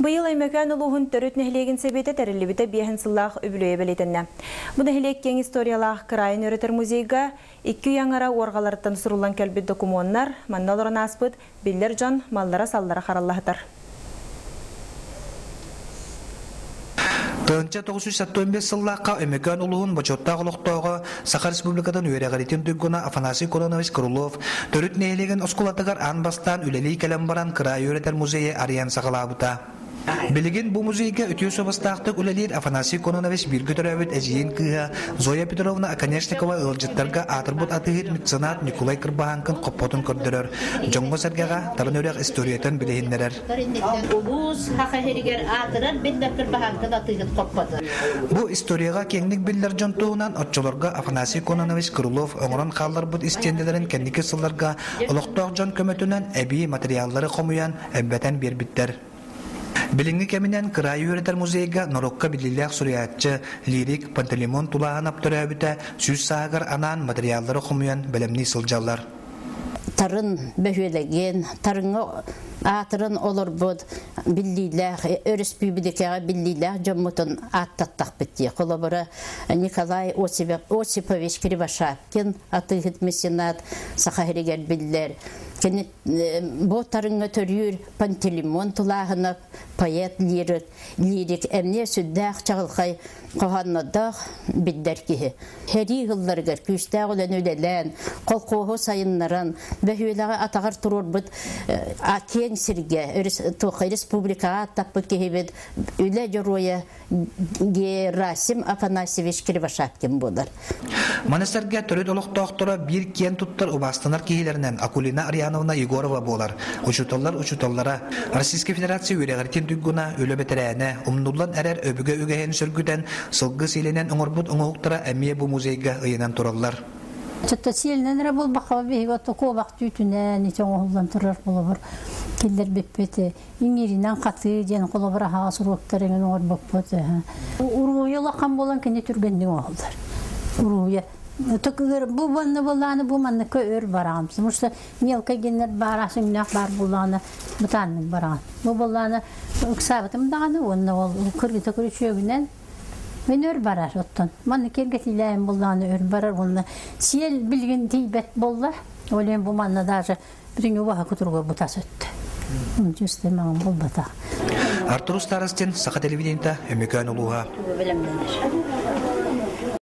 Быйыл Өймөкөөн улууһун Төрүт нэһилиэгин сэбиэтэ тэриллибитэ биэһин сыллаах үбүлүөйэ бэлиэтэннэ. Бу нэһилиэк киэҥ историялаах кыраайын үөрэтэр музейга икки үйэ аҥара уорҕаларыттан суруллан кэлбит докумуоннар, манна олорон ааспыт биллэр дьон маллара-саллара хараллаһытар. 1975 сыллаахха Өймөкөөн улууһун бочуоттаах олохтооҕо Саха Республикатын үөрэҕириитин туйгуна Афанасий Кононович Крылов Төрүт нэһилиэгин оскуолатыгар аан бастаан үлэлии кэлэн баран кыраайы үөрэтэр музейы арыйан саҕалаабыта. Билигин бу музейга үтүө суобастаахтык үлэлиир Афанасий Кононович бииргэ төрөөбүт эдьиийин кыыһа Зоя Петровна Оконешникова ыалдьыттарга аатырбыт атыыһыт меценат Николай Кырбаһааҥкын хоппотун көрдөрөр, дьоҥҥо-сэргэҕэ Тарын үрэх историятын билиһиннэрэр. Улуус Саха сиригэр аатырар биллэр Кырбаһааҥкын атыыһыт хоппото. Бу историяҕа киэҥник биллэр дьон туһунан оччолорго Афанасий Кононович Крылов оҥорон хаалларбыт истиэндэлэрин кэнники сылларга олохтоох дьон көмөтүнэн эбии материаллары хомуйан, элбэтэн биэрбиттэр. Билиҥҥи кэминэн кыраайы үөрэтэр музейга норуокка биллиилээх суруйааччы, лирик Пантелеймон Тулааһынап төрөөбүтэ 100 сааһыгар анаан материаллары хомуйан бэлэмнии сылдьаллар. Тарын бөһүөлэгин, Тарыҥҥа аатыран олорбут биллиилээх, өрөспүүбүлүкэҕэ биллиилээх дьоммутун ааттаттахпыт дии. Холобура, Николай Осипович Кривошапкин атыыһыт меценат Саха сиригэр биллэр. Кини бу Тарыҥҥа төрүүр Пантелеймон Тулааһынап поэт, лирик, лирик эмиэ сүрдээх чаҕылхай хоһооннордоох биллэр киһи. Сэрии сылларыгар күүстээх үлэни үлэлээн, колхуоһу сайыннаран, бөһүөлэҕи атаҕар туруорбут киэҥ сиргэ, республикаҕа аттаппыт киһибит үлэ дьоруойа Герасим Афанасьевич Кривошапкин буолар. Маны сэргэ төрүт олохтоохторо биир киэн туттар убаастанар киһилэринэн Акулина Ариановна Егорова буолар. Учууталлар учууталлара, Российскай Федерация үөрэҕиртин туйгуна, үлэ бэтэрээнэ, умнуллан эрэр өбүгэ үгэһин сөргүтэн, сылгы сиэлинэн оҥорбут оҥоһуктара эмиэ бу музейга ыйанан тураллар. Чөттө сиэлинэн эрэ буолбакка биһиги отто куобах түүтүнэн ити оҥоһуллан турар холобур киллэрбиппит иҥииринэн хатыы диэн холобур аһаҕас уруоктар эҥин оҥорбуппут. Уруһуйа улахан буолан кини түргэнник оҥоһуллар. Уруһуйа бу манна буоллааны бу манныкка өр бараҕын. Потому что мелкай геннер баар сүҥнээх баар буоллаҕына бытааннык бараҕын. Бу буоллааны ыксаабытым даҕаны уонна ол кыргыта күрүчүөгүнэн мен өр барар оттон. Манна киэргэтиилээһин буоллаҕына өр барар уонна сиэл билигин тиийбэт буолла. Ол иһин бу манна даже бүтүн убаһа кутуруга бутас өттө. Чувствую, маған булбатах. Артур Старостин, Саха телевидениета, Өмөкөөн улууһа.